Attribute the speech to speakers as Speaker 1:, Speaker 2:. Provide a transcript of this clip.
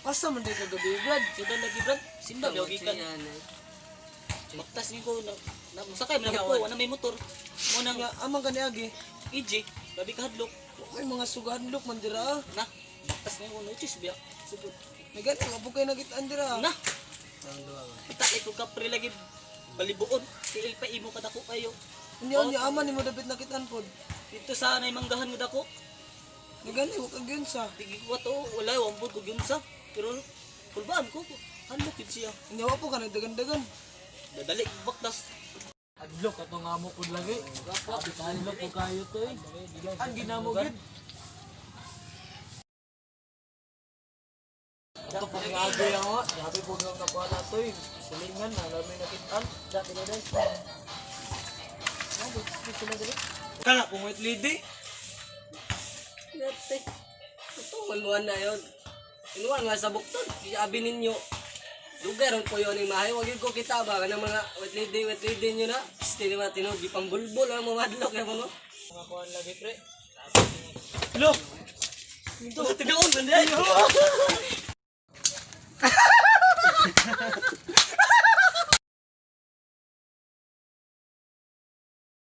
Speaker 1: Asa man day kagabi, Brad?
Speaker 2: Sindan lagi, Brad. Sindan lagi kan. Baktas ni ko na, na musakay man ko, wala may motor. Mo nang
Speaker 1: Nga amang kani agi.
Speaker 2: EJ, gabi ka hadlok.
Speaker 1: Wa may mga sugadlok man dira ah.
Speaker 2: Na, baktas ni ko no chis biya. Sugod.
Speaker 1: May gani wa po kay nakitaan dira.
Speaker 2: Na. Kita ko kapre lagi balibuon. Tiil pa imo kadako kayo.
Speaker 1: Unya unya aman nimo dapit nakitaan pod.
Speaker 2: Dito sa nay manggahan mo dako.
Speaker 1: May gani wa kag yun sa.
Speaker 2: Digi ko to, wala wambod ko gyud sa. Pero kulbaan ko. Hadlok yun siya.
Speaker 1: Unya wa po ka nagdagan-dagan.
Speaker 2: Dadali baktas.
Speaker 3: Adlok ato nga mo pud lagi. Sabi ka adlok ko kayo to eh.
Speaker 1: Ang ginamo gid.
Speaker 3: Ato pag nga agi ang wa, grabe pud nga nakuha na to eh. Silingan na namin nakitaan.
Speaker 1: Kana kung white lady.
Speaker 4: Nerte. Ito, manuan na yun. Inuan nga sa bukton. Iabi ninyo. Lugar ang puyo ni Mahay. Wag yun ko kita ba? Kanang mga wet lady nyo na. Piste ni mga tinog. Ipang bulbul ang mga madlok na mo.
Speaker 3: Mga kuan lagi, pre.
Speaker 2: Lo. Ito, tigaon man.